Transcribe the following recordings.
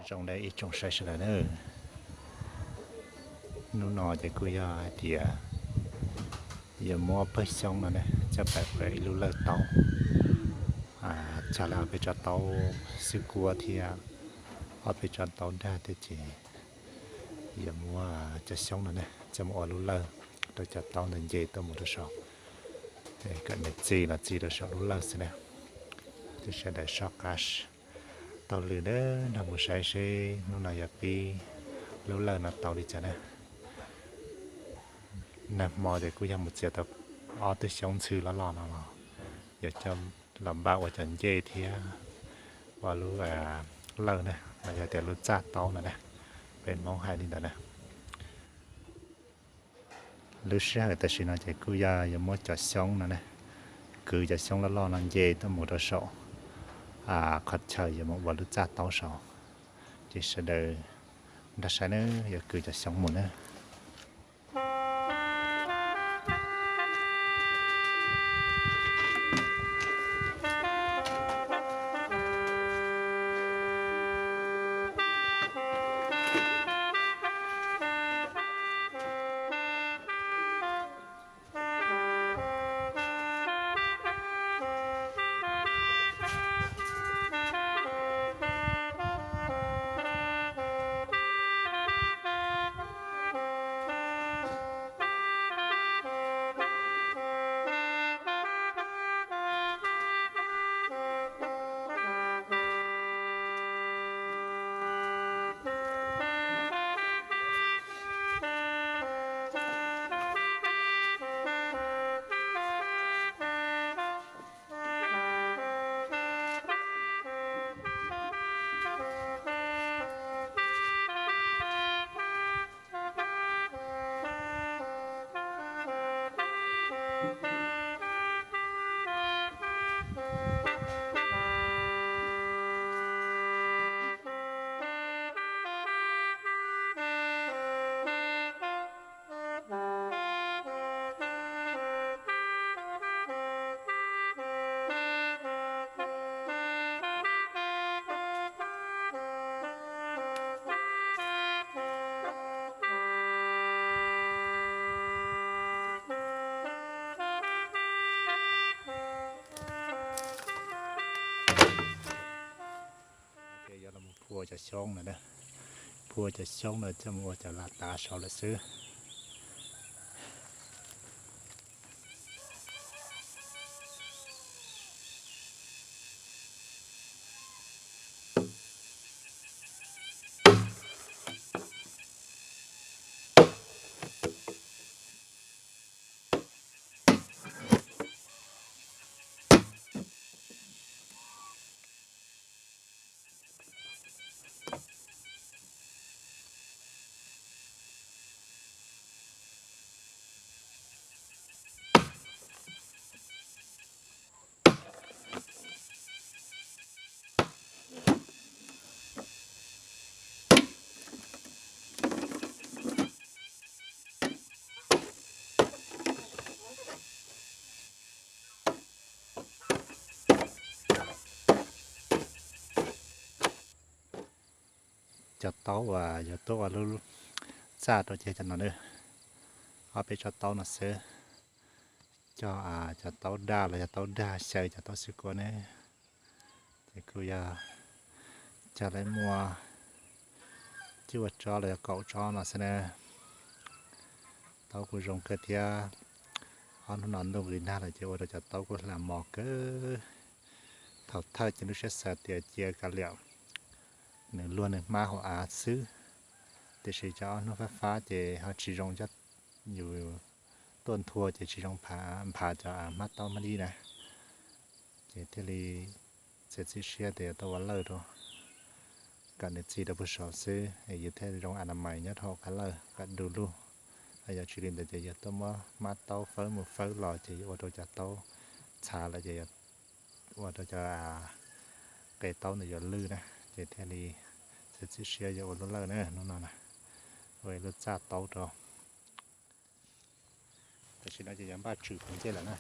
Zoo ib tsoom saib sawv daws na, hnub no ces kuj yog hais tias yuav muab pawg xyoob no ne coj pais ua ib lub lawj taub, cog lawm ob peb tsob taub xwb kuab thiab ob peb tsob taub dag thiab ces yuav muab cov xyoob no ne coj mus ua lub lawj rau cov taub ntawd nce tuaj mus rau saum, kom nws txi los txi rau saum lub lawj xwb na. Ces sawv daws soj qab taug lw na, nrog mus saib seb hnub no yuav pib lub lawj no tau li cas na. Nag hmo ces kuj yog mus txiav tau ob tug xyoob ntxhw loj loj no los yuav coj los npaj ua cov ncej thiab ua lub lawj na, los yog tias lub txaj taub no na, peb Hmoob hais li ntawd na. Lub sij hawm tam sim no ces kuj yog yuav muab cov xyoob no ne, kwv cov xyoob loj loj no nce tuaj mus rau saum qhov chaw yuav mus ua lub txaj taub saud. Ces sawv daws nrog saib na, yuav kwv cov xyoob mus na. Ces yuav los phua cov xyoob no, phua cov xyoob no coj mus ua cov las tav saud lawm xwb. Cov taub uas yuav tuaj ua lub txaj rau ces cov no, ob peb tsob taub no xwb. Cog cov taub daj los yog taub dag xyaw cov taub xwb kuab ne. Ces kuj yog cog lawv muaj cuaj tsob los yog kaum tsob no xwb na. Taub kuj zoo kawg thiab. Ob hnub no ntuj nqis nag lawm ces ua rau cov taub kuj hla mos kawg. Thaum thawj ces lub siab xav tias cia kav liam nws luag nws hmab hauv av xwb, tiam sis cov ob hnub fab fab ces ho tsis zoo coj yus tuaj nthua ces tsis zoo nphav cov hmab taub hmab dib na. Ces thiaj li txiav txim siab tias yuav tau ua lawj rau kom nws txi rau puag saud xwb es yus thiaj zoo a na mais nyob rau hauv qab lawj kom du lug. Yog tsis li ntawd ces yog tuaj muab hmab taub fawb mus fawb los ces yuav ua rau cov taub txhav lawm ces ua rau cov qe taub ntawd yuav lwj na. Ces thiaj li txiav txim siab yuav ua lub lawj na hnub no na, ua ib lub txaj taub rau. Tam sim no ces yuav npaj tswm tus ncej lawm na.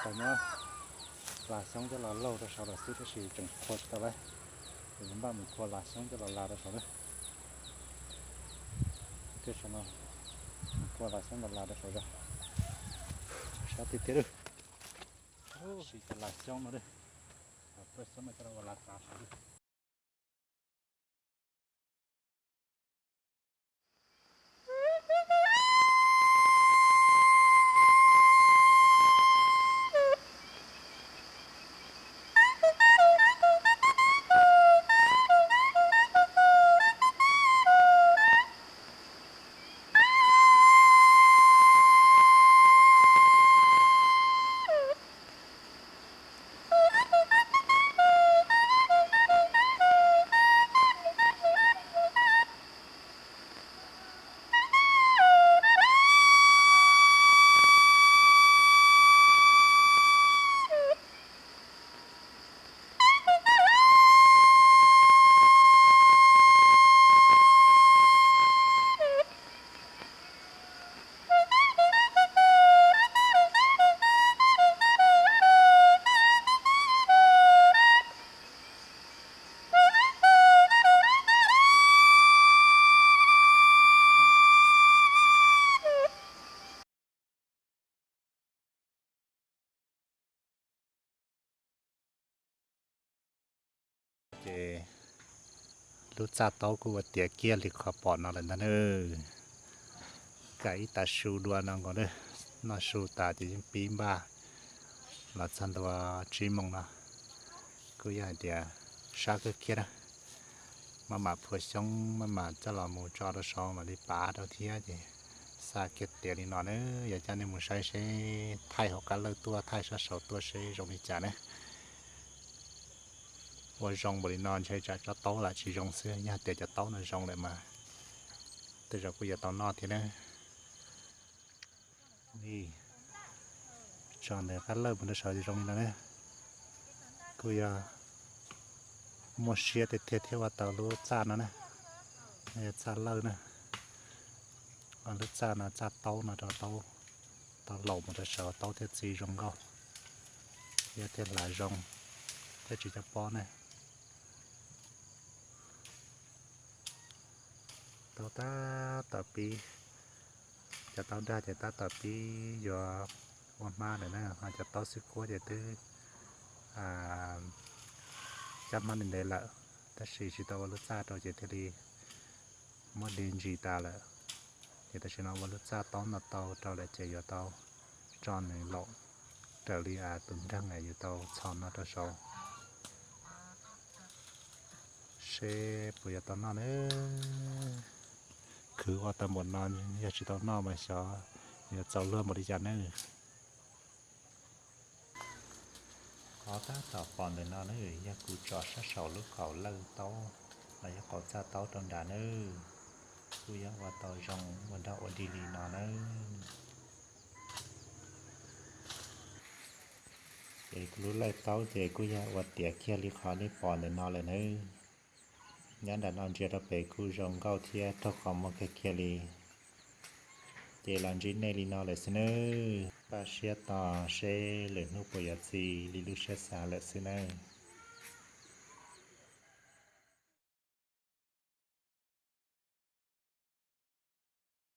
Tau muab las xyoob coj los laug rau saud lawm xwb tab sis tseem qhua tsis tau lawm, ces yuav npaj mus qhua las xyoob coj los las rau saud na. Tej saum no, qhua las xyoob los las rau saud zog. Sab tiag tiag lawm. Siv cov las xyoob no lawm, cov xyoob no coj los ua las tas saud lawm. Ces lub txaj taub kuj ua tiav kiag li qhov pom no lawm ntag na. Kam ib tag su dua no nkaus na, noj su tas ces yeej pib npaj los txog ntua tsib moos no. Kuj yog hais tias sab kawg kiag na. Maj mam phua xyoob maj mam coj los mus tso rau saud mam li pav rau thiab ces xa kiag tiav li no na. Yog coj nej mus saib seb thaij hauv qab lawj tuaj thaij sab saud tuaj seb zoo li cas na. Ua zoo npaum li no ntshe tsam tsob taub lam tsis zoo xwb, yog tias cov taub no zoo lawm mas tej zaum kuj yuav tau noj thiab na. Tso ntawm qab lawj mus rau saud zoo li no na. Kuj yog muaj siab tiag tiag thiaj ua tau lub txaj no na. Yog txaj lawj na. Lub txaj no txaj taub no rau taub, tau laus mus rau saud taub thiaj txi zoo nkauj, thiab thiaj hlav zoo, thiab tsis cov pob na. Taub tab tom pib, cov taub dag ces tab tom pib yuav ua hmab lawm na, ho cov taub xwb kuab ces twb cab hmab ntev ntev lawm, tab sis tsis tau ua lub txaj rau ces thiaj li muab di ntsis tas lawm. Ces tam sim no ua lub txaj taub no tau rau lawm ces yuav tau tso nws laum raws li tus nreeg yus tau txhos no rau saud. Seb puas yuav tau noj na. Khwv ua tau npaum no yog tsis tau noj mas xyov yuav txaus luag npaum li cas na. Qhov tab tom pom ntawm no na yog kuv tso sab saum lub qaum lawj taub los yog qaum txaj taub rau nram na. Kuj yog ua tau zoo ua nrog ua dig li no na. Ces kuv lub lawj taub ces kuj yog ua tiav kiag li qhov nej pom ntawm no lawm nawb. Nyob nram no ntsia rau pem kuj zoo nkauj thiab raug qhov muag kiag kiag li. Ces los ntsib nej li no lawm xwb nawb. Npaj siab tos seb lwm hnub puas yuav txi li lub siab xav lawm xwb nawb.